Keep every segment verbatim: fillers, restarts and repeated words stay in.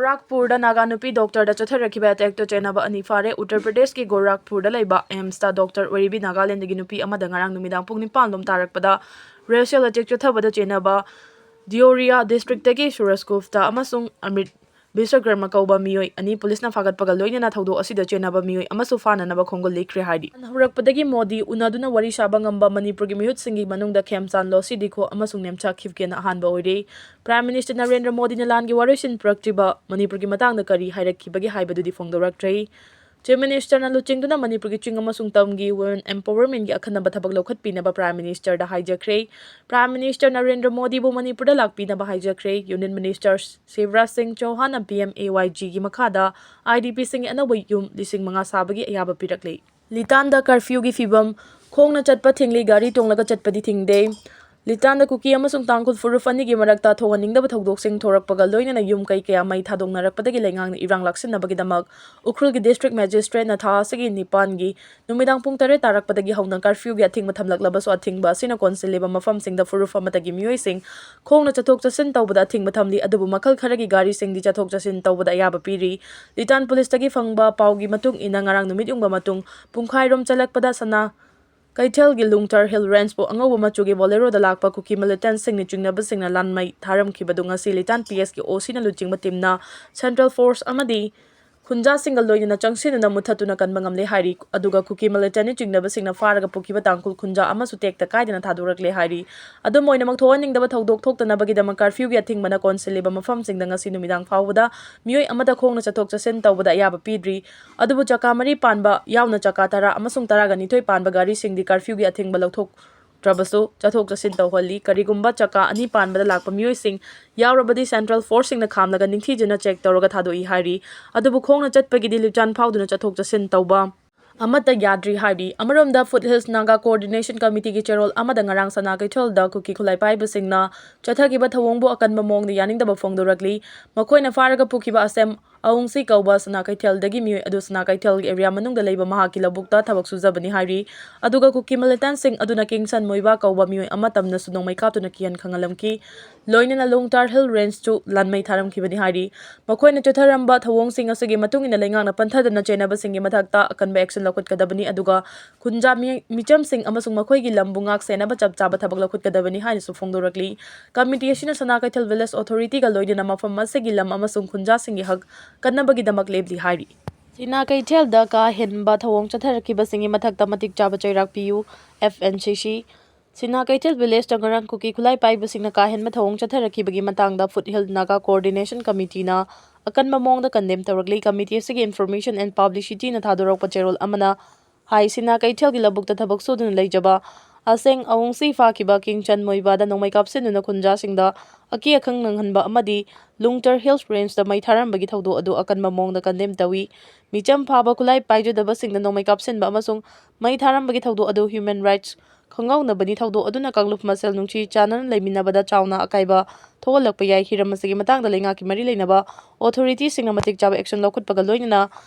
ꯒꯣꯔꯥꯈꯄꯨꯔꯗ ꯅꯥꯒꯥ ꯅꯨꯄꯤ ꯗꯣꯛꯇꯔꯗ ꯆꯠꯊꯔꯛꯈꯤꯕ ꯑꯦꯇꯦꯛꯇ ꯆꯦꯟꯅꯕ ꯑꯅꯤ ꯐꯥꯔꯦ꯫ ꯎꯠꯇꯔ ꯄ꯭ꯔꯗꯦꯁꯀꯤ ꯒꯣꯔꯥꯈꯄꯨꯔꯗ ꯂꯩꯕ ꯑꯦꯝꯁꯇ ꯗꯣꯛꯇꯔ ꯑꯣꯏꯔꯤꯕꯤ ꯅꯥꯒꯥꯂꯦꯟꯗꯒꯤ ꯅꯨꯄꯤ ꯑꯃꯗ ꯉꯔꯥꯡ ꯅꯨꯃꯤꯗꯥꯡ ꯄꯨꯡ ꯅꯤꯄꯥꯟ ꯂꯣꯝ ꯇꯥꯔꯛꯄꯗ ꯔꯦꯁꯤꯌꯦꯜ ꯑꯦꯇꯦꯛ ꯆꯠꯊꯕꯗ ꯆꯦꯟꯅꯕ ꯗꯤꯑꯣꯔꯤꯌꯥ ꯗꯤꯁꯇ꯭ꯔꯤꯛꯇꯒꯤ ꯁꯨꯔꯖ ꯒꯨꯞꯇꯥ ꯑꯃꯁꯨꯡ ꯑꯃ꯭ꯔꯤꯠ ꯕꯤꯁ꯭ꯋꯀꯔꯃ ꯀꯧꯕ ꯃꯤꯑꯣꯏ ꯑꯅꯤ ꯄꯨꯂꯤꯁꯅ ꯐꯥꯒꯠꯄꯒ ꯂꯣꯏꯅꯅ ꯊꯧꯗꯣꯛ ꯑꯁꯤꯗ ꯆꯦꯟꯅꯕ ꯃꯤꯑꯣꯏ ꯑꯃꯁꯨ ꯐꯥꯅꯅꯕ ꯈꯣꯡꯒꯨꯜ ꯂꯤꯛꯈ꯭ꯔꯦ ꯍꯥꯏꯔꯤ꯫ ꯍꯧꯔꯛꯄꯗꯒꯤ ꯃꯣꯗꯤ ꯎꯅꯗꯨꯅ ꯋꯥꯔꯤ ꯁꯥꯕ ꯉꯝꯕ ꯃꯅꯤꯄꯨꯔꯒꯤ ꯃꯤꯍꯨꯠꯁꯤꯡꯒꯤ ꯃꯅꯨꯡꯗ ꯈꯦꯝꯆꯥꯟ ꯂꯣꯁꯤ ꯗꯤꯈꯣ ꯑꯃꯁꯨꯡ ꯅꯦꯝꯆꯥ ꯈꯤꯞꯀꯦꯅ ꯑꯍꯥꯟꯕ ꯑꯣꯏꯔꯦ꯫ ꯄ꯭ꯔꯥꯏꯝ ꯃꯤꯅꯤꯁꯇꯔ ꯅꯔꯦꯟꯗ꯭ꯔ ꯃꯣꯗꯤꯅ ꯂꯥꯟꯒꯤ ꯋꯥꯔꯣꯏꯁꯤꯟ ꯄꯨꯔꯛꯇ꯭ꯔꯤꯕ ꯃꯅꯤꯄꯨꯔꯒꯤ ꯃꯇꯥꯡꯗ ꯀꯔꯤ ꯍꯥꯏꯔꯛꯈꯤꯕꯒꯦ ꯍꯥꯏꯕꯗꯨꯗꯤ ꯐꯣꯡꯗꯣꯔꯛꯇ꯭ꯔꯦ꯫ ꯆꯤꯐ ꯃꯤꯅꯤꯁꯇꯔꯅ ꯂꯨꯆꯤꯡꯗꯨꯅ ꯃꯅꯤꯄꯨꯔꯒꯤ ꯆꯤꯡ ꯑꯃꯁꯨꯡ ꯇꯝꯒꯤ ꯋꯨꯃꯦꯟ ꯑꯦꯝꯄꯥꯋꯔꯃꯦꯟꯒꯤ ꯑꯈꯟꯅꯕ ꯊꯕꯛ ꯂꯧꯈꯠꯄꯤꯅꯕ ꯄ꯭ꯔꯥꯏꯝ ꯃꯤꯅꯤꯁꯇꯔꯗ ꯍꯥꯏꯖꯈ꯭ꯔꯦ꯫ ꯄ꯭ꯔꯥꯏꯝ ꯃꯤꯅꯤꯁꯇꯔ ꯅꯔꯦꯟꯗ꯭ꯔ ꯃꯣꯗꯤꯕꯨ ꯃꯅꯤꯄꯨꯔꯗ ꯂꯥꯛꯄꯤꯅꯕ ꯍꯥꯏꯖꯈ꯭ꯔꯦ꯫ ꯌꯨꯅꯤꯌꯟ ꯃꯤꯅꯤꯁꯇꯔ ꯁꯤꯕꯔꯥꯖ ꯁꯤꯡ ꯆꯧꯍꯥꯟꯅ ꯄꯤ ꯑꯦꯝ ꯑꯦ ꯋꯥꯏ ꯖꯤꯒꯤ ꯃꯈꯥꯗ ꯑꯥꯏ ꯗꯤ ꯄꯤꯁꯤꯡꯒꯤ ꯑꯅꯧꯕ ꯌꯨꯝ ꯂꯤꯁꯤꯡ ꯃꯉꯥ ꯁꯥꯕꯒꯤ ꯑꯌꯥꯕ ꯄꯤꯔꯛꯂꯦ꯫ ꯂꯤꯇꯥꯟꯗ ꯀꯔꯐ꯭ꯌꯨꯒꯤ ꯐꯤꯕꯝ꯫ ꯈꯣꯡꯅ ꯆꯠꯄ ꯊꯤꯡꯂꯤ, ꯒꯥꯔꯤ ꯇꯣꯡꯂꯒ ꯆꯠꯄꯗꯤ ꯊꯤꯡꯗꯦ꯫ ꯂꯤꯇꯥꯟꯗ ꯀꯨꯀꯤ ꯑꯃꯁꯨꯡ ꯇꯥꯡꯈꯨꯜ ꯐꯨꯔꯨꯞ ꯑꯅꯤꯒꯤ ꯃꯔꯛꯇ ꯊꯣꯛꯍꯟꯅꯤꯡꯗꯕ ꯊꯧꯗꯣꯛꯁꯤꯡ ꯊꯣꯔꯛꯄꯒ ꯂꯣꯏꯅꯅ ꯌꯨꯝ ꯀꯩ ꯀꯌꯥ ꯃꯩ ꯊꯥꯗꯣꯛꯅꯔꯛꯄꯗꯒꯤ ꯂꯩꯉꯥꯛꯅ ꯏꯔꯥꯡ ꯂꯥꯛꯁꯤꯟꯅꯕꯒꯤꯗꯃꯛ ꯎꯈ꯭ꯔꯨꯜꯒꯤ ꯗꯤꯁꯇ꯭ꯔꯤꯛ ꯃꯦꯖꯤꯁꯇ꯭ꯔꯦꯠꯅ ꯊꯥ ꯑꯁꯤꯒꯤ ꯅꯤꯄꯥꯟꯒꯤ ꯅꯨꯃꯤꯗꯥꯡ ꯄꯨꯡ ꯇꯔꯦꯠ ꯇꯥꯔꯛꯄꯗꯒꯤ ꯍꯧꯅ ꯀꯔꯐ꯭ꯌꯨꯒꯤ ꯑꯊꯤꯡꯕ ꯊꯝꯂꯛꯂꯕꯁꯨ, ꯑꯊꯤꯡꯕ ꯑꯁꯤꯅ ꯀꯣꯟꯁꯤꯜꯂꯤꯕ ꯃꯐꯝꯁꯤꯡꯗ ꯐꯨꯔꯨꯞ ꯑꯃꯠꯇꯒꯤ ꯃꯤꯑꯣꯏꯁꯤꯡ ꯈꯣꯡꯅ ꯆꯠꯊꯣꯛ ꯆꯠꯁꯤꯟ ꯇꯧꯕꯗ ꯑꯊꯤꯡꯕ ꯊꯝꯂꯤ, ꯑꯗꯨꯕꯨ ꯃꯈꯜ ꯈꯔꯒꯤ ꯒꯥꯔꯤꯁꯤꯡꯗꯤ ꯆꯠꯊꯣꯛ ꯆꯠꯁꯤꯟ ꯇꯧꯕꯗ ꯑꯌꯥꯕ ꯄꯤꯔꯤ꯫ ꯂꯤꯇꯥꯟ ꯄꯨꯂꯤꯁꯇꯒꯤ ꯐꯪꯕ ꯄꯥꯎꯒꯤ ꯃꯇꯨꯡ ꯏꯟꯅ, ꯉꯔꯥꯡ ꯅꯨꯃꯤꯠ ꯌꯨꯡꯕ ꯃꯇꯨꯡ ꯄꯨꯡꯈꯥꯏꯔꯣꯝ ꯆꯠꯂꯛꯄꯗ ꯁꯅꯥ ꯀꯩꯊꯦꯜꯒꯤ ꯂꯨꯡꯇꯔ ꯍꯤꯜ ꯔꯦꯟꯖꯄꯨ ꯑꯉꯧꯕ ꯃꯆꯨꯒꯤ ꯕꯣꯂꯦꯔꯣꯗ ꯂꯥꯛꯄ ꯀꯨꯀꯤ ꯃꯤꯂꯤꯇꯦꯟꯠꯁꯤꯡꯅ ꯆꯤꯡꯅꯕꯁꯤꯡꯅ ꯂꯥꯟꯃꯩ ꯊꯥꯔꯝꯈꯤꯕꯗꯨ ꯉꯁꯤ ꯂꯤꯇꯥꯟ ꯄꯤ ꯑꯦꯁꯀꯤ ꯑꯣ ꯁꯤꯅ ꯂꯨꯆꯤꯡꯕ ꯇꯤꯝꯅ ꯁꯦꯟꯇ꯭ꯔꯦꯜ ꯐꯣꯔꯁ ꯑꯃꯗꯤ ꯈꯨꯟꯖꯥꯁꯤꯡꯒ ꯂꯣꯏꯅꯅ ꯆꯪꯁꯤꯟꯗꯨꯅ ꯃꯨꯠꯊꯠꯇꯨꯅ ꯀꯟꯕ ꯉꯝꯂꯦ ꯍꯥꯏꯔꯤ꯫ ꯑꯗꯨꯒ ꯀꯨꯀꯤ ꯃꯤꯂꯤꯇꯦꯟꯠꯅ ꯆꯤꯡꯅꯕꯁꯤꯡꯅ ꯐꯥꯔꯒ ꯄꯨꯈꯤꯕ ꯇꯥꯡꯈꯨꯜ ꯈꯨꯟꯖꯥ ꯑꯃꯁꯨ ꯇꯦꯛꯇ ꯀꯥꯏꯗꯅ ꯊꯥꯗꯣꯔꯛꯂꯦ ꯍꯥꯏꯔꯤ꯫ ꯑꯗꯨꯝ ꯑꯣꯏꯅꯃꯛ, ꯊꯣꯛꯍꯟꯅꯤꯡꯗꯕ ꯊꯧꯗꯣꯛ ꯊꯣꯛꯇꯅꯕꯒꯤꯗꯃꯛ ꯀꯔꯐ꯭ꯌꯨꯒꯤ ꯑꯊꯤꯡꯕꯅ ꯀꯣꯟꯁꯤꯜꯂꯤꯕ ꯃꯐꯝꯁꯤꯡꯗ ꯉꯁꯤ ꯅꯨꯃꯤꯗꯥꯡ ꯐꯥꯎꯕꯗ ꯃꯤꯑꯣꯏ ꯑꯃꯠꯇ ꯈꯣꯡꯅ ꯆꯠꯊꯣꯛ ꯆꯠꯁꯤꯟ ꯇꯧꯕꯗ ꯑꯌꯥꯕ ꯄꯤꯗ꯭ꯔꯤ꯫ ꯑꯗꯨꯕꯨ ꯆꯀꯥ ꯃꯔꯤ ꯄꯥꯟꯕ ꯌꯥꯎꯅ ꯆꯀꯥ ꯇꯔꯥ ꯑꯃꯁꯨꯡ ꯇꯔꯥꯒ ꯅꯤꯊꯣꯏ ꯄꯥꯟꯕ ꯒꯥꯔꯤꯁꯤꯡꯗꯤ ꯀꯔꯐ꯭ꯌꯨꯒꯤ ꯑꯊꯤꯡꯕ ꯂꯧꯊꯣꯛꯇ꯭ꯔꯕꯁꯨ ꯆꯠꯊꯣꯛ ꯆꯠꯁꯤꯟ ꯇꯧꯍꯜꯂꯤ꯫ ꯀꯔꯤꯒꯨꯝꯕ ꯆꯀꯥ ꯑꯅꯤ ꯄꯥꯟꯕꯗ ꯂꯥꯛꯄ ꯃꯤꯑꯣꯏꯁꯤꯡ ꯌꯥꯎꯔꯕꯗꯤ ꯁꯦꯟꯇ꯭ꯔꯦꯜ ꯐꯣꯔꯁꯁꯤꯡꯅ ꯈꯥꯝꯂꯒ ꯅꯤꯡꯊꯤꯖꯅ ꯆꯦꯛ ꯇꯧꯔꯒ ꯊꯥꯗꯣꯛꯏ ꯍꯥꯏꯔꯤ꯫ ꯑꯗꯨꯕꯨ ꯈꯣꯡꯅ ꯆꯠꯄꯒꯤꯗꯤ ꯂꯤꯆꯥꯟ ꯐꯥꯎꯗꯨꯅ ꯆꯠꯊꯣꯛ ꯆꯠꯁꯤꯟ ꯇꯧꯕ ꯑꯃꯠꯇ ꯌꯥꯗ꯭ꯔꯤ ꯍꯥꯏꯔꯤ꯫ ꯑꯃꯔꯣꯝꯗ, ꯐꯨꯠ ꯍꯤꯜꯁ ꯅꯥꯒꯥ ꯀꯣꯑꯣꯔꯗꯤꯅꯦꯁꯟ ꯀꯃꯤꯇꯤꯒꯤ ꯆꯦꯔꯣꯜ ꯑꯃꯗ ꯉꯔꯥꯡ ꯁꯅꯥ ꯀꯩꯊꯦꯜꯗ ꯀꯨꯀꯤ ꯈꯨꯠꯂꯥꯏ ꯄꯥꯏꯕꯁꯤꯡꯅ ꯆꯠꯊꯈꯤꯕ ꯊꯧꯑꯣꯡꯕꯨ ꯑꯀꯟꯕ ꯃꯑꯣꯡꯗ ꯌꯥꯅꯤꯡꯗꯕ ꯐꯣꯡꯗꯣꯔꯛꯂꯤ꯫ ꯃꯈꯣꯏꯅ ꯐꯥꯔꯒ ꯄꯨꯈꯤꯕ ꯑꯁꯦꯝ ꯑꯋꯨꯡꯁꯤ ꯀꯧꯕ ꯁꯅꯥ ꯀꯩꯊꯦꯜꯗꯒꯤ ꯃꯤꯑꯣꯏ ꯑꯗꯨ ꯁꯅꯥ ꯀꯩꯊꯦꯜꯒꯤ ꯑꯦꯔꯤꯌꯥ ꯃꯅꯨꯡꯗ ꯂꯩꯕ ꯃꯍꯥꯛꯀꯤ ꯂꯧꯕꯨꯛꯇ ꯊꯕꯛ ꯁꯨꯖꯕꯅꯤ ꯍꯥꯏꯔꯤ꯫ ꯑꯗꯨꯒ ꯀꯨꯀꯤ ꯃꯤꯂꯤꯇꯦꯟꯁꯤꯡ ꯑꯗꯨꯅ ꯀꯤꯡꯁꯟ ꯃꯣꯏꯕꯥ ꯀꯧꯕ ꯃꯤꯑꯣꯏ ꯑꯃ ꯇꯝꯅꯁꯨ ꯅꯣꯡꯃꯩ ꯀꯥꯞꯇꯨꯅ ꯀꯤꯍꯟ ꯈꯪꯍꯜꯂꯝꯈꯤ꯫ ꯂꯣꯏꯅꯅ ꯂꯨꯡꯇꯥꯔ ꯍꯤꯜ ꯔꯦꯟꯖꯁꯨ ꯂꯥꯟꯃꯩ ꯊꯥꯔꯝꯈꯤꯕꯅꯤ ꯍꯥꯏꯔꯤ꯫ ꯃꯈꯣꯏꯅ ꯆꯠꯊꯔꯝꯕ ꯊꯧꯑꯣꯡꯁꯤꯡ ꯑꯁꯤꯒꯤ ꯃꯇꯨꯡ ꯏꯟꯅ ꯂꯩꯉꯥꯛꯅ ꯄꯟꯊꯗꯅ ꯆꯦꯟꯅꯕꯁꯤꯡꯒꯤ ꯃꯊꯛꯇ ꯑꯀꯟꯕ action ꯂꯧꯈꯠꯀꯗꯕꯅꯤ, ꯑꯗꯨꯒ ꯈꯨꯟꯖꯥ ꯃꯤ-, ꯃꯤꯆꯝꯁꯤꯡ ꯑꯃꯁꯨꯡ ꯃꯈꯣꯏꯒꯤ ꯂꯝꯕꯨ ꯉꯥꯛ ꯁꯦꯟꯅꯕ ꯆꯞ ꯆꯥꯕ ꯊꯕꯛ ꯂꯧꯈꯠꯀꯗꯕꯅꯤ ꯍꯥꯏꯅꯁꯨ ꯐꯣꯡꯗꯣꯔꯛꯂꯤ꯫ ꯀꯃꯤꯇꯤ ꯑꯁꯤꯅ ꯁꯅꯥ ꯀꯩꯊꯦꯜ ꯚꯤꯂꯦꯖ ꯑꯣꯊꯣꯔꯤꯇꯤꯒ ꯂꯣꯏꯅꯅ ꯃꯐꯝ ꯑꯁꯤꯒꯤ ꯂꯝ ꯑꯃꯁꯨꯡ ꯈꯨꯟꯖꯥꯁꯤꯡꯒꯤ ꯍꯛ ꯀꯟꯅꯕꯒꯤꯗꯃꯛ ꯂꯦꯞꯂꯤ ꯍꯥꯏꯔꯤ꯫ ꯁꯤꯅꯥ ꯀꯩꯊꯦꯜꯗ ꯀꯥ ꯍꯦꯟꯕ ꯊꯧꯑꯣꯡ ꯆꯠꯊꯔꯛꯈꯤꯕꯁꯤꯡꯒꯤ ꯃꯊꯛꯇ ꯃꯇꯤꯛ ꯆꯥꯕ ꯆꯩꯔꯥꯛ ꯄꯤꯌꯨ, F N C C꯫ ꯁꯤꯅꯥ ꯀꯩꯊꯦꯜ ꯚꯤꯂꯦꯖꯇ ꯉꯔꯥꯡ ꯀꯨꯀꯤ ꯈꯨꯠꯂꯥꯏ ꯄꯥꯏꯕꯁꯤꯡꯅ ꯀꯥ ꯍꯦꯟꯕ ꯊꯧꯑꯣꯡ ꯆꯠꯊꯔꯛꯈꯤꯕꯒꯤ ꯃꯇꯥꯡꯗ ꯐꯨꯠ ꯍꯤꯜ ꯅꯥꯒꯥ ꯀꯣꯑꯣꯔꯗꯤꯅꯦꯁꯟ ꯀꯃꯤꯇꯤꯅ ꯑꯀꯟꯕ ꯃꯑꯣꯡꯗ ꯀꯟꯗꯦꯝ ꯇꯧꯔꯛꯂꯤ꯫ ꯀꯃꯤꯇꯤ ꯑꯁꯤꯒꯤ ꯏꯟꯐꯣꯔꯃꯦꯁꯟ ꯑꯦꯟ ꯄꯕ꯭ꯂꯤꯁꯤꯇꯤꯅ ꯊꯥꯗꯣꯔꯛꯄ ꯆꯦꯔꯣꯜ ꯑꯃꯅ ꯍꯥꯏ, ꯁꯤꯅꯥ ꯀꯩꯊꯦꯜꯒꯤ ꯂꯧꯕꯨꯛꯇ ꯊꯕꯛ ꯁꯨꯗꯨꯅ ꯂꯩꯖꯕ ꯑꯁꯦꯡ ꯑꯋꯨꯡꯁꯤ ꯐꯥꯈꯤꯕ ꯀꯤꯡꯆꯟ ꯃꯣꯏꯕꯥꯗ ꯅꯣꯡꯃꯩ ꯀꯥꯞꯁꯤꯟꯗꯨꯅ ꯈꯨꯟꯖꯥꯁꯤꯡꯗ ꯑꯀꯤ ꯑꯈꯪ ꯅꯪꯍꯟꯕ ꯑꯃꯗꯤ ꯂꯨꯡꯇꯔ ꯍꯤꯜꯁ ꯔꯦꯟꯖꯇ ꯃꯩ ꯊꯥꯔꯝꯕꯒꯤ ꯊꯧꯗꯣꯛ ꯑꯗꯨ ꯑꯀꯟꯕ ꯃꯑꯣꯡꯗ ꯀꯟꯗꯦꯝ ꯇꯧꯏ꯫ ꯃꯤꯆꯝ ꯐꯥꯕ ꯈꯨꯠꯂꯥꯏ ꯄꯥꯏꯖꯗꯕꯁꯤꯡꯗ ꯅꯣꯡꯃꯩ ꯀꯥꯞꯁꯤꯟꯕ ꯑꯃꯁꯨꯡ ꯃꯩ ꯊꯥꯔꯝꯕꯒꯤ ꯊꯧꯗꯣꯛ ꯑꯗꯨ ꯍ꯭ꯌꯨꯃꯦꯟ ꯔꯥꯏꯠꯁ ꯈꯪꯍꯧꯅꯕꯅꯤ꯫ ꯊꯧꯗꯣꯛ ꯑꯗꯨꯅ ꯀꯥꯡꯂꯨꯞ ꯃꯁꯦꯜ ꯅꯨꯡꯁꯤ ꯆꯥꯟꯅꯅ ꯂꯩꯃꯤꯟꯅꯕꯗ ꯆꯥꯎꯅ ꯑꯀꯥꯏꯕ ꯊꯣꯛꯍꯜꯂꯛꯄ ꯌꯥꯏ꯫ ꯍꯤꯔꯝ ꯑꯁꯤꯒꯤ ꯃꯇꯥꯡꯗ ꯂꯩꯉꯥꯛꯀꯤ ꯃꯔꯤ ꯂꯩꯅꯕ ꯑꯣꯊꯣꯔꯤꯇꯤꯁꯤꯡꯅ ꯃꯇꯤꯛ ꯆꯥꯕ action ꯂꯧꯈꯠꯄꯒ ꯂꯣꯏꯅꯅ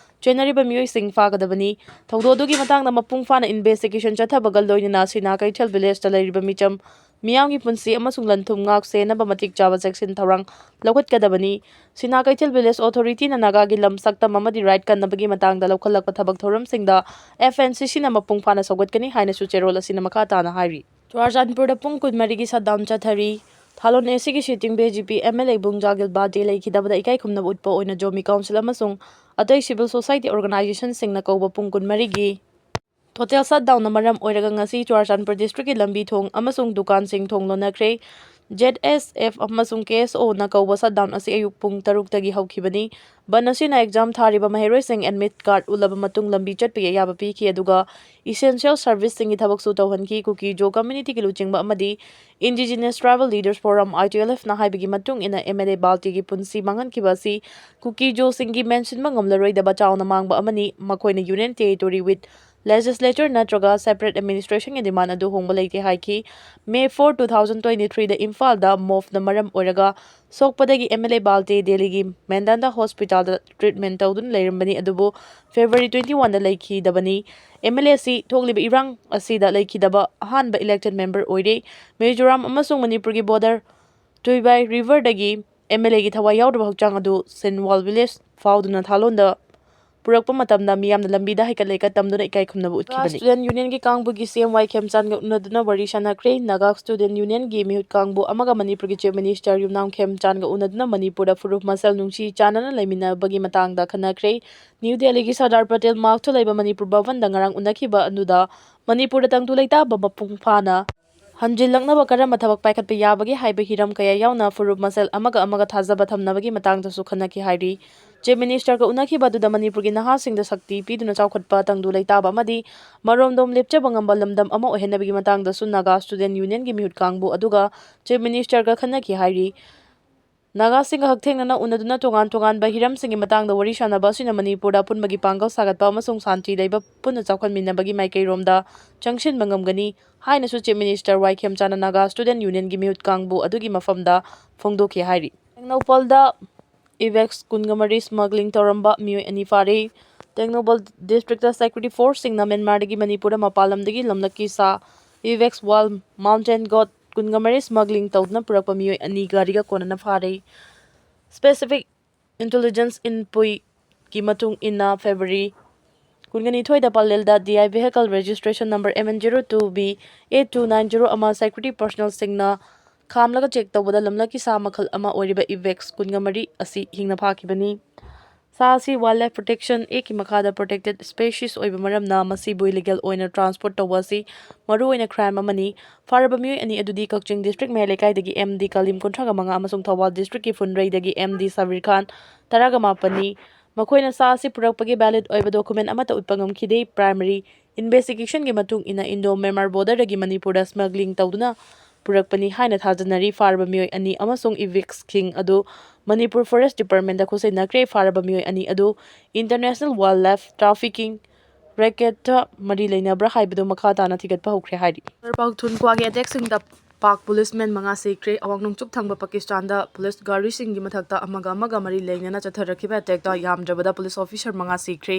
ꯆꯦꯟꯅꯔꯤꯕ ꯃꯤꯑꯣꯏꯁꯤꯡ ꯐꯥꯒꯗꯕꯅꯤ꯫ ꯊꯧꯗꯣꯛ ꯑꯗꯨꯒꯤ ꯃꯇꯥꯡꯗ ꯃꯄꯨꯡ ꯐꯥꯅ investigation ꯆꯠꯊꯕꯒ ꯂꯣꯏꯅꯅ ꯁꯤꯅꯥ ꯀꯩꯊꯦꯜ ꯚꯤꯂꯦꯖꯇ ꯂꯩꯔꯤꯕ ꯃꯤꯆꯝ ꯃꯤꯌꯥꯝꯒꯤ ꯄꯨꯟꯁꯤ ꯑꯃꯁꯨꯡ ꯂꯟ ꯊꯨꯝ ꯉꯥꯛ ꯁꯦꯟꯅꯕ ꯃꯇꯤꯛ ꯆꯥꯕ ꯆꯦꯛꯁꯤꯟ ꯊꯧꯔꯥꯡ ꯂꯧꯈꯠꯀꯗꯕꯅꯤ꯫ ꯁꯤꯅꯥ ꯀꯩꯊꯦꯜ ꯚꯤꯂꯦꯖ ꯑꯣꯊꯣꯔꯤꯇꯤꯅ ꯅꯥꯒꯥꯒꯤ ꯂꯝ ꯁꯛꯇꯝ ꯑꯃꯗꯤ ꯔꯥꯏꯠ ꯀꯟꯅꯕꯒꯤ ꯃꯇꯥꯡꯗ ꯂꯧꯈꯠꯂꯛꯄ ꯊꯕꯛ ꯊꯧꯔꯝꯁꯤꯡꯗ F N C C ꯅ ꯃꯄꯨꯡ ꯐꯥꯅ ꯁꯧꯒꯠꯀꯅꯤ ꯍꯥꯏꯅꯁꯨ ꯆꯦꯔꯣꯜ ꯑꯁꯤꯅ ꯃꯈꯥ ꯇꯥꯅ ꯍꯥꯏꯔꯤ꯫ ꯆꯨꯔꯥꯆꯥꯟꯄꯨꯔꯗ ꯄꯨꯡ ꯀꯨꯟꯃꯔꯤꯒꯤ shutdown ꯆꯠꯊꯔꯤ꯫ ꯊꯥꯂꯣꯟ A C ꯒꯤ sitting B J P M L A ꯏꯕꯨꯡ ꯖꯥꯒꯤꯜ ꯕꯥꯜꯇꯦ ꯂꯩꯈꯤꯗꯕꯗ ꯏꯀꯥꯏ ꯈꯨꯝꯅꯕ ꯎꯠꯄ ꯑꯣꯏꯅ ꯖꯣꯃꯤ ꯀꯥꯎꯟꯁꯤꯜ ꯑꯃꯁꯨꯡ ꯑꯇꯩ civil society organization ꯁꯤꯡꯅ ꯀꯧꯕ ꯄꯨꯡ ꯀꯨꯟꯃꯔꯤꯒꯤ total shutdown ꯅ ꯃꯔꯝ ꯑꯣꯏꯔꯒ ꯉꯁꯤ ꯆꯨꯔꯥꯆꯥꯟꯄꯨꯔ district ꯀꯤ ꯂꯝꯕꯤ ꯊꯣꯡ ꯑꯃꯁꯨꯡ ꯗꯨꯀꯥꯟꯁꯤꯡ ꯊꯣꯡ ꯂꯣꯟꯅꯈ꯭ꯔꯦ꯫ Z S F ꯑꯃꯁꯨꯡ K S O ꯅ ꯀꯧꯕ shutdown ꯑꯁꯤ ꯑꯌꯨꯛ ꯄꯨꯡ ꯇꯔꯨꯛꯇꯒꯤ ꯍꯧꯈꯤꯕꯅꯤ꯫ ꯕꯟ ꯑꯁꯤꯅ exam ꯊꯥꯔꯤꯕ ꯃꯍꯩꯔꯣꯏꯁꯤꯡ admit card ꯎꯠꯂꯕ ꯃꯇꯨꯡ ꯂꯝꯕꯤ ꯆꯠꯄꯒꯤ ꯑꯌꯥꯕ ꯄꯤꯈꯤ, ꯑꯗꯨꯒ essential service ꯁꯤꯡꯒꯤ ꯊꯕꯛꯁꯨ ꯇꯧꯍꯟꯈꯤ꯫ ꯀꯨꯀꯤ ꯖꯣ community ꯒꯤ ꯂꯨꯆꯤꯡꯕ ꯑꯃꯗꯤ indigenous tribal leaders forum, I T L F ꯅ ꯍꯥꯏꯕꯒꯤ ꯃꯇꯨꯡ ꯏꯟꯅ, M L A ꯕꯥꯜꯇꯤꯒꯤ ꯄꯨꯟꯁꯤ ꯃꯥꯡꯍꯟꯈꯤꯕ ꯑꯁꯤ ꯀꯨꯀꯤ ꯖꯣꯁꯤꯡꯒꯤ ꯃꯦꯟꯁꯤꯟꯕ ꯉꯝꯂꯔꯣꯏꯗꯕ ꯆꯥꯎꯅ ꯃꯥꯡꯕ ꯑꯃꯅꯤ꯫ ꯃꯈꯣꯏꯅ union territory with Legislature ꯅꯠꯇ꯭ꯔꯒ separate administrationꯒꯤ demand ꯑꯗꯨ ꯍꯣꯡꯕ ꯂꯩꯇꯦ ꯍꯥꯏꯈꯤ꯫ May four, two thousand twenty-threeꯗ ꯏꯝꯐꯥꯜꯗ mobꯅ ꯃꯔꯝ ꯑꯣꯏꯔꯒ ꯁꯣꯛꯄꯗꯒꯤ MLA ꯕꯥꯜꯇꯦ ꯗꯦꯜꯂꯤꯒꯤ ꯃꯦꯟꯗꯥꯟꯗ ꯍꯣꯁꯄꯤꯇꯥꯜꯗ treatment ꯇꯧꯗꯨꯅ ꯂꯩꯔꯝꯕꯅꯤ, ꯑꯗꯨꯕꯨ February twenty-oneꯗ ꯂꯩꯈꯤꯗꯕꯅꯤ꯫ MLAꯁꯤ ꯊꯣꯛꯂꯤꯕ ꯏꯔꯥꯡ ꯑꯁꯤꯗ ꯂꯩꯈꯤꯗꯕ ꯑꯍꯥꯟꯕ elected member ꯑꯣꯏꯔꯦ꯫ ꯃꯤꯖꯣꯔꯥꯝ ꯑꯃꯁꯨꯡ ꯃꯅꯤꯄꯨꯔꯒꯤ border ꯇꯨꯏꯕꯥꯏ riverꯗꯒꯤ MLAꯒꯤ ꯊꯋꯥꯏ ꯌꯥꯎꯗ꯭ꯔꯕ ꯍꯛꯆꯥꯡ ꯑꯗꯨ ꯁꯤꯟꯋꯥꯜ village ꯐꯥꯎꯗꯨꯅ ꯊꯥꯂꯣꯟꯗ ꯄꯨꯔꯛꯄ ꯃꯇꯝꯗ ꯃꯤꯌꯥꯝꯅ ꯂꯝꯕꯤꯗ ꯍꯩꯀꯠ ꯂꯩꯀꯠ ꯇꯝꯗꯨꯅ ꯏꯀꯥꯏ ꯈꯨꯝꯅꯕ ꯎꯠꯈꯤꯕꯅꯤ꯫ Student Unionꯒꯤ ꯀꯥꯡꯕꯨꯒꯤ CM ꯋꯥꯏ ꯈꯦꯝꯆꯥꯟꯒ ꯎꯅꯗꯨꯅ ꯋꯥꯔꯤ ꯁꯥꯟꯅꯈ꯭ꯔꯦ꯫ Naga Student Unionꯒꯤ ꯃꯤꯍꯨꯠ ꯀꯥꯡꯕꯨ ꯑꯃꯒ ꯃꯅꯤꯄꯨꯔꯒꯤ Chief Minister ꯌꯨꯝꯅꯥꯝ ꯈꯦꯝꯆꯥꯟꯒ ꯎꯅꯗꯨꯅ ꯃꯅꯤꯄꯨꯔꯗ ꯐꯨꯔꯨꯞ ꯃꯁꯦꯜ ꯅꯨꯡꯁꯤ ꯆꯥꯟꯅꯅ ꯂꯩꯃꯤꯟꯅꯕꯒꯤ ꯃꯇꯥꯡꯗ ꯈꯟꯅꯈ꯭ꯔꯦ꯫ ꯅ꯭ꯌꯨ ꯗꯦꯜꯂꯤꯒꯤ ꯁꯔꯗꯥꯔ ꯄꯇꯦꯜ ꯃꯥꯔꯛꯇ ꯂꯩꯕ ꯃꯅꯤꯄꯨꯔ ꯚꯕꯟꯗ ꯉꯔꯥꯡ ꯎꯅꯈꯤꯕ ꯑꯗꯨꯗ ꯃꯅꯤꯄꯨꯔꯗ ꯇꯪꯗꯨ ꯂꯩꯇꯥꯕ ꯃꯄꯨꯡ ꯐꯥꯅ ꯍꯟꯖꯤꯜꯂꯛꯅꯕ ꯀꯔꯝꯕ ꯊꯕꯛ ꯄꯥꯏꯈꯠꯄ ꯌꯥꯕꯒꯦ ꯍꯥꯏꯕ ꯍꯤꯔꯝ ꯀꯌꯥ ꯌꯥꯎꯅ ꯐꯨꯔꯨꯞ ꯃꯁꯦꯜ ꯑꯃꯒ ꯑꯃꯒ ꯊꯥꯖꯕ ꯊꯝꯅꯕꯒꯤ ꯃꯇꯥꯡꯗꯁꯨ ꯈꯟꯅꯈꯤ ꯍꯥꯏꯔꯤ꯫ Chief Ministerꯒ ꯎꯅꯈꯤꯕ ꯑꯗꯨꯗ ꯃꯅꯤꯄꯨꯔꯒꯤ ꯅꯍꯥꯁꯤꯡꯗ ꯁꯛꯇꯤ ꯄꯤꯗꯨꯅ ꯆꯥꯎꯈꯠꯄ, ꯇꯪꯗꯨ ꯂꯩꯇꯥꯕ ꯑꯃꯗꯤ ꯃꯔꯣꯝꯗꯣꯝ ꯂꯦꯞꯆꯕ ꯉꯝꯕ ꯂꯝꯗꯝ ꯑꯃ ꯑꯣꯏꯍꯟꯅꯕꯒꯤ ꯃꯇꯥꯡꯗꯁꯨ Naga Student Unionꯒꯤ ꯃꯤꯍꯨꯠ ꯀꯥꯡꯕꯨ ꯑꯗꯨꯒ Chief Ministerꯒ ꯈꯟꯅꯈꯤ ꯍꯥꯏꯔꯤ꯫ ꯅꯥꯒꯥꯁꯤꯡꯒ ꯍꯛꯊꯦꯡꯅꯅ ꯎꯅꯗꯨꯅ ꯇꯣꯉꯥꯟ ꯇꯣꯉꯥꯟꯕ ꯍꯤꯔꯝꯁꯤꯡꯒꯤ ꯃꯇꯥꯡꯗ ꯋꯥꯔꯤ ꯁꯥꯟꯅꯕ ꯑꯁꯤꯅ ꯃꯅꯤꯄꯨꯔꯗ ꯑꯄꯨꯟꯕꯒꯤ ꯄꯥꯡꯒꯜ ꯁꯥꯒꯠꯄ ꯑꯃꯁꯨꯡ ꯁꯥꯟꯇꯤ ꯂꯩꯕ ꯄꯨꯟꯅ ꯆꯥꯎꯈꯠꯃꯤꯟꯅꯕꯒꯤ ꯃꯥꯏꯀꯩꯔꯣꯝꯗ ꯆꯪꯁꯤꯟꯕ ꯉꯝꯒꯅꯤ ꯍꯥꯏꯅꯁꯨ Chief Minister ꯋꯥꯏ ꯈꯦꯝꯆꯥꯟꯅ Naga Student Unionꯒꯤ ꯃꯤꯍꯨꯠ ꯀꯥꯡꯕꯨ ꯑꯗꯨꯒꯤ ꯃꯐꯝꯗ ꯐꯣꯡꯗꯣꯛꯈꯤ ꯍꯥꯏꯔꯤ꯫ ꯇꯦꯡꯅꯧꯄꯜꯗ Ibex ꯀꯨꯟꯒ ꯃꯔꯤ smuggling ꯇꯧꯔꯝꯕ ꯃꯤꯑꯣꯏ ꯑꯅꯤ ꯐꯥꯔꯦ꯫ ꯇꯦꯡꯅꯧꯄꯜ districtꯇ security forceꯁꯤꯡꯅ ꯃ꯭ꯌꯥꯟꯃꯥꯔꯗꯒꯤ ꯃꯅꯤꯄꯨꯔꯗ ꯃꯄꯥꯟ ꯂꯝꯗꯒꯤ ꯂꯝꯂꯛꯀꯤ ꯁꯥ Ibex wild mountain goat ꯀꯨꯟꯒ ꯃꯔꯤ smuggling ꯇꯧꯗꯨꯅ ꯄꯨꯔꯛꯄ ꯃꯤꯑꯣꯏ ꯑꯅꯤ ꯒꯥꯔꯤꯒ ꯀꯣꯟꯅꯅ ꯐꯥꯔꯦ꯫ Specific Intelligence Inpuiꯒꯤ ꯃꯇꯨꯡ ꯏꯟꯅ February ꯀꯨꯟꯒ ꯅꯤꯊꯣꯏꯗ ꯄꯂꯦꯜꯗ D I vehicle registration number M N zero two B eight two nine zero ꯑꯃ security personnelꯁꯤꯡꯅ ꯈꯥꯝꯂꯒ check ꯇꯧꯕꯗ ꯂꯝꯂꯛꯀꯤ ꯁꯥ ꯃꯈꯜ ꯑꯃ ꯑꯣꯏꯔꯤꯕ Ibex ꯀꯨꯟꯒ ꯃꯔꯤ ꯑꯁꯤ ꯍꯤꯡꯅ ꯐꯥꯈꯤꯕꯅꯤ꯫ ꯁꯥ ꯑꯁꯤ Wildlife Protection Actꯀꯤ ꯃꯈꯥꯗ protected species ꯑꯣꯏꯕ ꯃꯔꯝꯅ ꯃꯁꯤꯕꯨ illegal ꯑꯣꯏꯅ transport ꯇꯧꯕ ꯑꯁꯤ ꯃꯔꯨꯑꯣꯏꯅ crime ꯑꯃꯅꯤ꯫ ꯐꯥꯔꯕ ꯃꯤꯑꯣꯏ ꯑꯅꯤ ꯑꯗꯨꯗꯤ ꯀꯛꯆꯤꯡ district ꯃꯌꯥꯏ ꯂꯩꯀꯥꯏꯗꯒꯤ M D ꯀꯂꯤꯝ ꯀꯨꯟꯊ꯭ꯔꯥꯒ ꯃꯉꯥ ꯑꯃꯁꯨꯡ ꯊꯧꯕꯥꯜ districtꯀꯤ ꯐꯨꯟꯗ꯭ꯔꯩꯗꯒꯤ M D ꯁꯕꯤꯔ ꯈꯥꯟ ꯇꯔꯥꯒ ꯃꯥꯄꯟꯅꯤ꯫ ꯃꯈꯣꯏꯅ ꯁꯥ ꯑꯁꯤ ꯄꯨꯔꯛꯄꯒꯤ valid ꯑꯣꯏꯕ document ꯑꯃꯠꯇ ꯎꯠꯄ ꯉꯝꯈꯤꯗꯦ꯫ Primary investigationꯒꯤ ꯃꯇꯨꯡ ꯏꯟꯅ Indo Myanmar borderꯗꯒꯤ ꯃꯅꯤꯄꯨꯔꯗ smuggling ꯇꯧꯗꯨꯅ ꯄꯨꯔꯛꯄꯅꯤ ꯍꯥꯏꯅ ꯊꯥꯖꯅꯔꯤ꯫ ꯐꯥꯔꯕ ꯃꯤꯑꯣꯏ ꯑꯅꯤ ꯑꯃꯁꯨꯡ Ibex ꯁꯤꯡ ꯑꯗꯨ ꯃꯅꯤꯄꯨꯔ Forest Departmentꯇ ꯈꯨꯠꯁꯤꯟꯅꯈ꯭ꯔꯦ꯫ ꯐꯥꯔꯕ ꯃꯤꯑꯣꯏ ꯑꯅꯤ ꯑꯗꯨ international wildlife trafficking ꯔꯦꯀꯦꯠꯇ ꯃꯔꯤ ꯂꯩꯅꯕ꯭ꯔꯥ ꯍꯥꯏꯕꯗꯨ ꯃꯈꯥ ꯇꯥꯅ ꯊꯤꯒꯠꯄ ꯍꯧꯈ꯭ꯔꯦ ꯍꯥꯏꯔꯤ꯫ ꯄꯥꯛꯊꯨꯟ ꯀ꯭ꯋꯥꯒꯤ ꯑꯦꯇꯦꯛꯁꯤꯡꯗ ꯄꯥꯛ ꯄꯨꯂꯤꯁꯃꯦꯟ ꯃꯉꯥ ꯁꯤꯈ꯭ꯔꯦ꯫ ꯑꯋꯥꯡ ꯅꯣꯡꯆꯨꯞ ꯊꯪꯕ ꯄꯥꯀꯤꯁꯇꯥꯟꯗ ꯄꯨꯂꯤꯁ ꯒꯥꯔꯤꯁꯤꯡꯒꯤ ꯃꯊꯛꯇ ꯑꯃꯒ ꯑꯃꯒ ꯃꯔꯤ ꯂꯩꯅꯅ ꯆꯠꯊꯔꯛꯈꯤꯕ ꯑꯦꯇꯦꯛꯇ ꯌꯥꯝꯗ꯭ꯔꯕꯗ ꯄꯨꯂꯤꯁ ꯑꯣꯐꯤꯁꯔ ꯃꯉꯥ ꯁꯤꯈ꯭ꯔꯦ꯫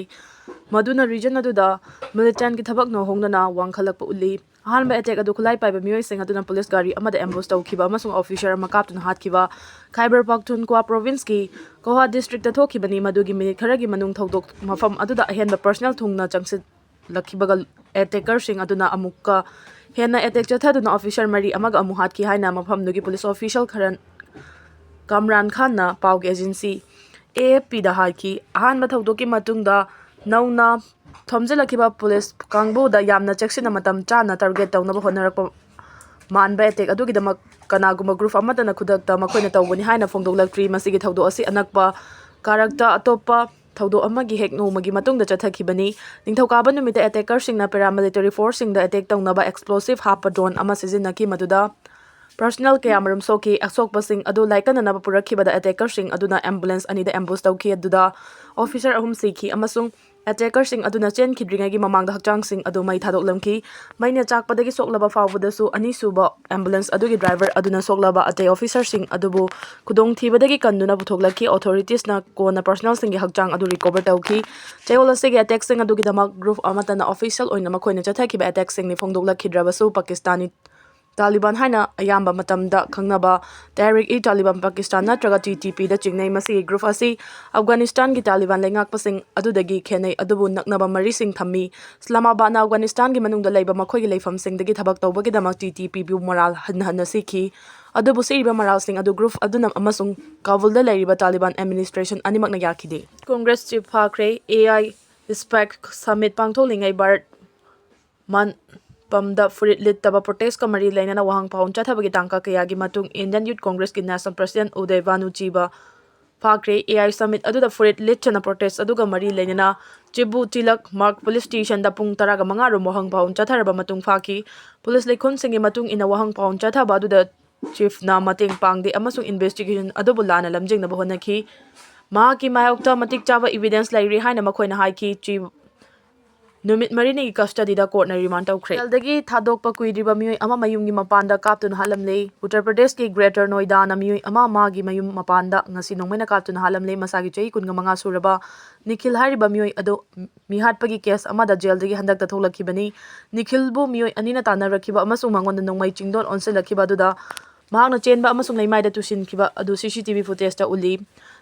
ꯃꯗꯨꯅ ꯔꯤꯖꯟ ꯑꯗꯨꯗ ꯃꯤꯂꯤꯇꯦꯟꯒꯤ ꯊꯕꯛꯅ ꯍꯣꯡꯗꯅ ꯋꯥꯡꯈꯠꯂꯛꯄ ꯎꯠꯂꯤ꯫ ꯑꯍꯥꯟꯕ ꯑꯦꯇꯦꯛ ꯑꯗꯨ ꯈꯨꯠꯂꯥꯏ ꯄꯥꯏꯕ ꯃꯤꯑꯣꯏꯁꯤꯡ ꯑꯗꯨꯅ ꯄꯨꯂꯤꯁ ꯒꯥꯔꯤ ꯑꯃꯗ ꯑꯦꯝꯕꯨꯁ ꯇꯧꯈꯤꯕ ꯑꯃꯁꯨꯡ ꯑꯣꯐꯤꯁꯔ ꯑꯃ ꯀꯥꯞꯇꯨꯅ ꯍꯥꯠꯈꯤꯕ ꯈꯥꯏꯕꯔ ꯄꯥꯛꯊꯨꯟꯀ꯭ꯋꯥ ꯄ꯭ꯔꯣꯚꯤꯟꯁꯀꯤ ꯀꯣꯍꯥ ꯗꯤꯁꯇ꯭ꯔꯤꯛꯇ ꯊꯣꯛꯈꯤꯕꯅꯤ꯫ ꯃꯗꯨꯒꯤ ꯃꯤꯅꯤꯠ ꯈꯔꯒꯤ ꯃꯅꯨꯡ ꯊꯧꯗꯣꯛ ꯃꯐꯝ ꯑꯗꯨꯗ ꯑꯍꯦꯟꯕ ꯄꯔꯁꯅꯦꯜ ꯊꯨꯡꯅ ꯆꯪꯁꯤꯜꯂꯛꯈꯤꯕꯒ ꯑꯦꯇꯦꯀꯔꯁꯤꯡ ꯑꯗꯨꯅ ꯑꯃꯨꯛꯀ ꯍꯦꯟꯅ ꯑꯦꯇꯦꯛ ꯆꯠꯊꯗꯨꯅ ꯑꯣꯐꯤꯁꯔ ꯃꯔꯤ ꯑꯃꯒ ꯑꯃꯨꯛ ꯍꯥꯠꯈꯤ ꯍꯥꯏꯅ ꯃꯐꯝꯗꯨꯒꯤ ꯄꯨꯂꯤꯁ ꯑꯣꯐꯤꯁꯤꯌꯦꯜ ꯈꯔ ꯀꯥꯝꯔꯥꯟ ꯈꯥꯟꯅ ꯄꯥꯎꯒꯤ ꯑꯦꯖꯦꯟꯁꯤ ꯑꯦ ꯑꯦꯐ ꯄꯤꯗ ꯍꯥꯏꯈꯤ꯫ ꯑꯍꯥꯟꯕ ꯊꯧꯗꯣꯛꯀꯤ ꯃꯇꯨꯡꯗ ꯅꯧꯅ ꯊꯣꯝꯖꯤꯜꯂꯛꯈꯤꯕ ꯄꯨꯂꯤꯁ ꯀꯥꯡꯕꯨꯗ ꯌꯥꯝꯅ ꯆꯦꯛꯁꯤꯟꯅ ꯃꯇꯝ ꯆꯥꯅ ꯇꯥꯔꯒꯦꯠ ꯇꯧꯅꯕ ꯍꯣꯠꯅꯔꯛꯄ ꯃꯥꯟꯕ ꯑꯦꯇꯦꯛ ꯑꯗꯨꯒꯤꯗꯃꯛ ꯀꯅꯥꯒꯨꯝꯕ ꯒ꯭ꯔꯨꯞ ꯑꯃꯠꯇꯅ ꯈꯨꯗꯛꯇ ꯃꯈꯣꯏꯅ ꯇꯧꯕꯅꯤ ꯍꯥꯏꯅ ꯐꯣꯡꯗꯣꯛꯂꯛꯇ꯭ꯔꯤ꯫ ꯃꯁꯤꯒꯤ ꯊꯧꯗꯣꯛ ꯑꯁꯤ ꯑꯅꯛꯄ ꯀꯥꯔꯛꯇ ꯑꯇꯣꯞꯄ ꯊꯧꯗꯣꯛ ꯑꯃꯒꯤ ꯍꯦꯛ ꯅꯣꯡꯃꯒꯤ ꯃꯇꯨꯡꯗ ꯆꯠꯊꯈꯤꯕꯅꯤ꯫ ꯅꯤꯡꯊꯧꯀꯥꯕ ꯅꯨꯃꯤꯠꯇ ꯑꯦꯇꯦꯀꯔꯁꯤꯡꯅ ꯄꯦꯔꯥꯃꯤꯂꯤꯇꯔꯤ ꯐꯣꯔꯁꯁꯤꯡꯗ ꯑꯦꯇꯦꯛ ꯇꯧꯅꯕ ꯑꯦꯛꯁꯄ꯭ꯂꯣꯁꯤꯚ ꯍꯥꯞꯄ ꯗ꯭ꯔꯣꯟ ꯑꯃ ꯁꯤꯖꯤꯟꯅꯈꯤ, ꯃꯗꯨꯗ ꯄꯔꯁꯅꯦꯜ ꯀꯌꯥꯃꯔꯨꯝ ꯁꯣꯛꯈꯤ꯫ ꯑꯁꯣꯛꯄꯁꯤꯡ ꯑꯗꯨ ꯂꯥꯏꯀꯠꯅꯅꯕ ꯄꯨꯔꯛꯈꯤꯕꯗ ꯑꯦꯇꯦꯀꯔꯁꯤꯡ ꯑꯗꯨꯅ ꯑꯦꯝꯕꯨꯂꯦꯟꯁ ꯑꯅꯤꯗ ꯑꯦꯝꯕꯨꯁ ꯇꯧꯈꯤ, ꯑꯗꯨꯗ ꯑꯣꯐꯤꯁꯔ ꯑꯍꯨꯝ ꯁꯤꯈꯤ ꯑꯃꯁꯨꯡ ꯑꯦꯇꯦꯀꯔꯁꯤꯡ ꯑꯗꯨꯅ ꯆꯦꯟꯈꯤꯗ꯭ꯔꯤꯉꯩꯒꯤ ꯃꯃꯥꯡꯗ ꯍꯛꯆꯥꯡꯁꯤꯡ ꯑꯗꯨ ꯃꯩ ꯊꯥꯗꯣꯛꯂꯝꯈꯤ꯫ ꯃꯩꯅ ꯆꯥꯛꯄꯗꯒꯤ ꯁꯣꯛꯂꯕ ꯐꯥꯎꯕꯗꯁꯨ ꯑꯅꯤꯁꯨꯕ ꯑꯦꯝꯕꯨꯂꯦꯟꯁ ꯑꯗꯨꯒꯤ ꯗ꯭ꯔꯥꯏꯚꯔ ꯑꯗꯨꯅ ꯁꯣꯛꯂꯕ ꯑꯇꯩ ꯑꯣꯐꯤꯁꯔꯁꯤꯡ ꯑꯗꯨꯕꯨ ꯈꯨꯗꯣꯡꯊꯤꯕꯗꯒꯤ ꯀꯟꯗꯨꯅ ꯄꯨꯊꯣꯛꯂꯛꯈꯤ꯫ ꯑꯣꯊꯣꯔꯤꯇꯤꯁꯅ ꯀꯣꯟꯅ ꯄꯔꯁꯅꯦꯜꯁꯤꯡꯒꯤ ꯍꯛꯆꯥꯡ ꯑꯗꯨ ꯔꯤꯀꯣꯚꯔ ꯇꯧꯈꯤ꯫ ꯆꯌꯣꯜ ꯑꯁꯤꯒꯤ ꯑꯦꯇꯦꯛꯁꯤꯡ ꯑꯗꯨꯒꯤꯗꯃꯛ ꯒ꯭ꯔꯨꯞ ꯑꯃꯠꯇꯅ ꯑꯣꯐꯤꯁꯤꯌꯦꯜ ꯑꯣꯏꯅ ꯃꯈꯣꯏꯅ ꯆꯠꯊꯈꯤꯕ ꯑꯦꯇꯦꯛꯁꯤꯡꯅꯤ ꯐꯣꯡꯗꯣꯛꯂꯛꯈꯤꯗ꯭ꯔꯕꯁꯨ, ꯄꯥꯀꯤꯁꯇꯥꯅꯤ ꯇꯥꯂꯤꯕꯥꯟ ꯍꯥꯏꯅ ꯑꯌꯥꯝꯕ ꯃꯇꯝꯗ ꯈꯪꯅꯕ ꯇꯦꯍꯔꯤꯛ-ꯏ-ꯇꯥꯂꯤꯕꯥꯟ ꯄꯥꯀꯤꯁꯇꯥꯟ ꯅꯠꯇ꯭ꯔꯒ ꯇꯤ ꯇꯤ ꯄꯤꯗ ꯆꯤꯡꯅꯩ꯫ ꯃꯁꯤꯒꯤ ꯒ꯭ꯔꯨꯞ ꯑꯁꯤ ꯑꯐꯒꯥꯅꯤꯁꯇꯥꯟꯒꯤ ꯇꯥꯂꯤꯕꯥꯟ ꯂꯩꯉꯥꯛꯄꯁꯤꯡ ꯑꯗꯨꯗꯒꯤ ꯈꯦꯠꯅꯩ, ꯑꯗꯨꯕꯨ ꯅꯛꯅꯕ ꯃꯔꯤꯁꯤꯡ ꯊꯝꯃꯤ꯫ ꯏꯁꯂꯥꯃꯥꯕꯥꯗꯅ ꯑꯐꯒꯥꯅꯤꯁꯇꯥꯟꯒꯤ ꯃꯅꯨꯡꯗ ꯂꯩꯕ ꯃꯈꯣꯏꯒꯤ ꯂꯩꯐꯝꯁꯤꯡꯗꯒꯤ ꯊꯕꯛ ꯇꯧꯕꯒꯤꯗꯃꯛ ꯇꯤ ꯇꯤ ꯄꯤꯕꯨ ꯃꯔꯥꯜ ꯍꯟꯅ ꯍꯟꯅ ꯁꯤꯈꯤ, ꯑꯗꯨꯕꯨ ꯁꯤꯔꯤꯕ ꯃꯔꯥꯜꯁꯤꯡ ꯑꯗꯨ ꯒ꯭ꯔꯨꯞ ꯑꯗꯨꯅ ꯑꯃꯁꯨꯡ ꯀꯥꯕꯨꯜꯗ ꯂꯩꯔꯤꯕ ꯇꯥꯂꯤꯕꯥꯟ ꯑꯦꯗꯃꯤꯅꯤꯁꯇ꯭ꯔꯦꯁꯟ ꯑꯅꯤꯃꯛꯅ ꯌꯥꯈꯤꯗꯦ꯫ ꯀꯣꯡꯒ꯭ꯔꯦꯁ ꯆꯤꯐ ꯐꯥꯈ꯭ꯔꯦ꯫ ꯑꯦ ꯑꯥꯏ ꯏꯁꯄꯦꯛ ꯁꯃꯤꯠ ꯄꯥꯡꯊꯣꯛꯂꯤꯉꯩ ꯚꯥꯔꯠ ꯃꯟꯄꯝꯗ ꯐꯨꯔꯤꯠ ꯂꯤꯠꯇꯕ ꯄ꯭ꯔꯣꯇꯦꯁꯀ ꯃꯔꯤ ꯂꯩꯅꯅ ꯋꯥꯍꯪ ꯄꯥꯎꯈꯨꯝ ꯆꯠꯊꯕꯒꯤ ꯇꯥꯡꯀꯛ ꯀꯌꯥꯒꯤ ꯃꯇꯨꯡ ꯏꯟꯗꯤꯌꯟ ꯌꯨꯠ ꯀꯣꯡꯒ꯭ꯔꯦꯁꯀꯤ ꯅꯦꯁꯅꯦꯜ ꯄ꯭ꯔꯁꯤꯗꯦꯟꯠ ꯎꯗꯌ ꯚꯥꯅꯨ ꯆꯤꯕ ꯐꯥꯈ꯭ꯔꯦ꯫ ꯑꯦ ꯑꯥꯏ ꯁꯃꯤꯠ ꯑꯗꯨꯗ ꯐꯨꯔꯤꯠ ꯂꯤꯠꯇꯅ ꯄ꯭ꯔꯣꯇꯦꯁ ꯑꯗꯨꯒ ꯃꯔꯤ ꯂꯩꯅꯅ ꯆꯤꯕꯨ ꯇꯤꯂꯛ ꯃꯥꯔꯛ ꯄꯨꯂꯤꯁ ꯁ꯭ꯇꯦꯁꯟꯗ ꯄꯨꯡ ꯇꯔꯥꯒ ꯃꯉꯥ ꯔꯣꯝ ꯋꯥꯍꯪ ꯄꯥꯎꯈꯨꯝ ꯆꯠꯊꯔꯕ ꯃꯇꯨꯡ ꯐꯥꯈꯤ꯫ ꯄꯨꯂꯤꯁ ꯂꯩꯈꯨꯝꯁꯤꯡꯒꯤ ꯃꯇꯨꯡ ꯏꯟꯅ ꯋꯥꯍꯪ ꯄꯥꯎꯈꯨꯝ ꯆꯠꯊꯕ ꯑꯗꯨꯗ ꯆꯤꯐꯅ ꯃꯇꯦꯡ ꯄꯥꯡꯗꯦ ꯑꯃꯁꯨꯡ ꯏꯟꯚꯦꯁꯇꯤꯒꯦꯁꯟ ꯑꯗꯨꯕꯨ ꯂꯥꯟꯅ ꯂꯝꯖꯤꯡꯅꯕ ꯍꯣꯠꯅꯈꯤ꯫ ꯃꯍꯥꯛꯀꯤ ꯃꯥꯌꯣꯛꯇ ꯃꯇꯤꯛ ꯆꯥꯕ ꯏꯚꯤꯗꯦꯟꯁ ꯂꯩꯔꯤ ꯍꯥꯏꯅ ꯃꯈꯣꯏꯅ ꯍꯥꯏꯈꯤ꯫ ꯆꯤꯐ ꯅꯨꯃꯤꯠ ꯃꯔꯤꯅꯤꯒꯤ custody ꯗ court ꯅ remand ꯇꯧꯈ꯭ꯔꯦ꯫ ꯖꯦꯜꯗꯒꯤ ꯊꯥꯗꯣꯛꯄ ꯀꯨꯏꯗ꯭ꯔꯤꯕ ꯃꯤꯑꯣꯏ ꯑꯃ ꯃꯌꯨꯝꯒꯤ ꯃꯄꯥꯟꯗ ꯀꯥꯞꯇꯨꯅ ꯍꯥꯠꯂꯝꯂꯦ꯫ ꯎꯠꯇꯔ ꯄ꯭ꯔꯗꯦꯁꯀꯤ Greater Noida ꯅ ꯃꯤꯑꯣꯏ ꯑꯃ ꯃꯥꯒꯤ ꯃꯌꯨꯝ ꯃꯄꯥꯟꯗ ꯉꯁꯤ ꯅꯣꯡꯃꯩꯅ ꯀꯥꯞꯇꯨꯅ ꯍꯥꯠꯂꯝꯂꯦ꯫ ꯃꯁꯥꯒꯤ ꯆꯍꯤ ꯀꯨꯟꯒ ꯃꯉꯥ ꯁꯨꯔꯕ ꯅꯤꯈꯤꯜ ꯍꯥꯏꯔꯤꯕ ꯃꯤꯑꯣꯏ ꯑꯗꯨ ꯃꯤꯍꯥꯠꯄꯒꯤ case ꯑꯃꯗ ꯖꯦꯜꯗꯒꯤ ꯍꯟꯗꯛꯇ ꯊꯣꯛꯂꯛꯈꯤꯕꯅꯤ꯫ ꯅꯤꯈꯤꯜꯕꯨ ꯃꯤꯑꯣꯏ ꯑꯅꯤꯅ ꯇꯥꯟꯅꯔꯛꯈꯤꯕ ꯑꯃꯁꯨꯡ ꯃꯉꯣꯟꯗ ꯅꯣꯡꯃꯩ ꯆꯤꯡꯗꯣꯟ ꯑꯣꯟꯁꯤꯜꯂꯛꯈꯤꯕ ꯑꯗꯨꯗ ꯃꯍꯥꯛꯅ ꯆꯦꯟꯕ ꯑꯃꯁꯨꯡ ꯂꯩꯃꯥꯏꯗ ꯇꯨꯁꯤꯟꯈꯤꯕ ꯑꯗꯨ C C T V footage ꯇ ꯎꯠꯂꯤ꯫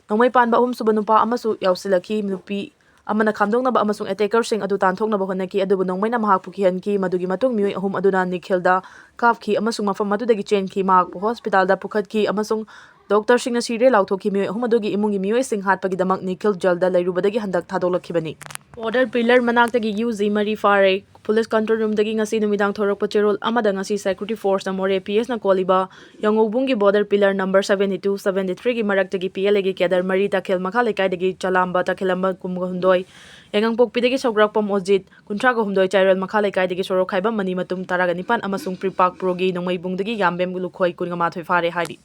ꯅꯣꯡꯃꯩ ꯄꯥꯟꯕ ꯑꯍꯨꯝꯁꯨꯕ ꯅꯨꯄꯥ ꯑꯃꯁꯨ ꯌꯥꯎꯁꯤꯜꯂꯛꯈꯤ꯫ ꯅꯨꯄꯤ ꯑꯃꯅ ꯈꯥꯝꯗꯣꯛꯅꯕ ꯑꯃꯁꯨꯡ attacker ꯁꯤꯡ ꯑꯗꯨ ꯇꯥꯟꯊꯣꯛꯅꯕ ꯍꯣꯠꯅꯈꯤ, ꯑꯗꯨꯕꯨ ꯅꯣꯡꯃꯩꯅ ꯃꯍꯥꯛꯄꯨ ꯀꯤꯍꯟꯈꯤ꯫ ꯃꯗꯨꯒꯤ ꯃꯇꯨꯡ ꯃꯤꯑꯣꯏ ꯑꯍꯨꯝ ꯑꯗꯨꯅ ꯅꯤꯈꯤꯜꯗ ꯀꯥꯞꯈꯤ ꯑꯃꯁꯨꯡ ꯃꯐꯝ ꯑꯗꯨꯗꯒꯤ ꯆꯦꯟꯈꯤ꯫ ꯃꯍꯥꯛꯄꯨ hospital ꯗ ꯄꯨꯈꯠꯈꯤ ꯑꯃꯁꯨꯡ doctor ꯁꯤꯡꯅ ꯁꯤꯔꯦ ꯂꯥꯎꯊꯣꯛꯈꯤ꯫ ꯃꯤꯑꯣꯏ ꯑꯍꯨꯝ ꯑꯗꯨꯒꯤ ꯏꯃꯨꯡꯒꯤ ꯃꯤꯑꯣꯏꯁꯤꯡ ꯍꯥꯠꯄꯒꯤꯗꯃꯛ ꯅꯤꯈꯤꯜ ꯖꯦꯜꯗ ꯂꯩꯔꯨꯕꯗꯒꯤ ꯍꯟꯗꯛ ꯊꯥꯗꯣꯛꯂꯛꯈꯤꯕꯅꯤ꯫ Border pillar ꯃꯅꯥꯛꯇꯒꯤ ꯌꯨ ꯖꯤ ꯃꯔꯤ ꯐꯥꯔꯦ꯫ Police control room ꯗꯒꯤ ꯉꯁꯤ ꯅꯨꯃꯤꯗꯥꯡ ꯊꯣꯔꯛꯄ ꯆꯦꯔꯣꯜ ꯑꯃꯗ ꯉꯁꯤ security force ꯅ ꯃꯣꯔꯦ P S ꯅ ꯀꯣꯜꯂꯤꯕ ꯌꯥꯉꯧꯕꯨꯡꯒꯤ border pillar number seventy two, seventy three ꯒꯤ ꯃꯔꯛꯇꯒꯤ P L A ꯒꯤ cadre ꯃꯔꯤ, ꯇꯈꯦꯜ ꯃꯈꯥ ꯂꯩꯀꯥꯏꯗꯒꯤ ꯆꯂꯥꯝꯕ, ꯇꯈꯦꯜꯂꯝꯕ ꯀꯨꯟꯍꯨꯝꯗꯣꯏ, ꯌꯥꯏꯉꯪꯄꯣꯛꯄꯤꯗꯒꯤ ꯁꯧꯒ꯭ꯔꯥꯛꯄꯝ ꯑꯣꯖꯤꯠ, ꯀꯨꯟꯊ꯭ꯔꯥꯒ ꯍꯨꯝꯗꯣꯏ, ꯆꯥꯏꯔꯣꯜ ꯃꯈꯥ ꯂꯩꯀꯥꯏꯗꯒꯤ ꯁꯣꯔꯣꯛꯈꯥꯏꯕꯝ ꯃꯅꯤꯃꯇꯨꯝ, ꯇꯔꯥꯒ ꯅꯤꯄꯥꯟ ꯑꯃꯁꯨꯡ ꯄ꯭ꯔꯤꯄꯥꯛ ꯄ꯭ꯔꯣꯒꯤ ꯅꯣꯡꯃꯩꯕꯨꯡꯗꯒꯤ ꯌꯥꯝꯕꯦꯝ ꯂꯨꯈꯣꯏ, ꯀꯨꯟꯒ ꯃꯥꯊꯣꯏ ꯐꯥꯔꯦ ꯍꯥꯏꯔꯤ꯫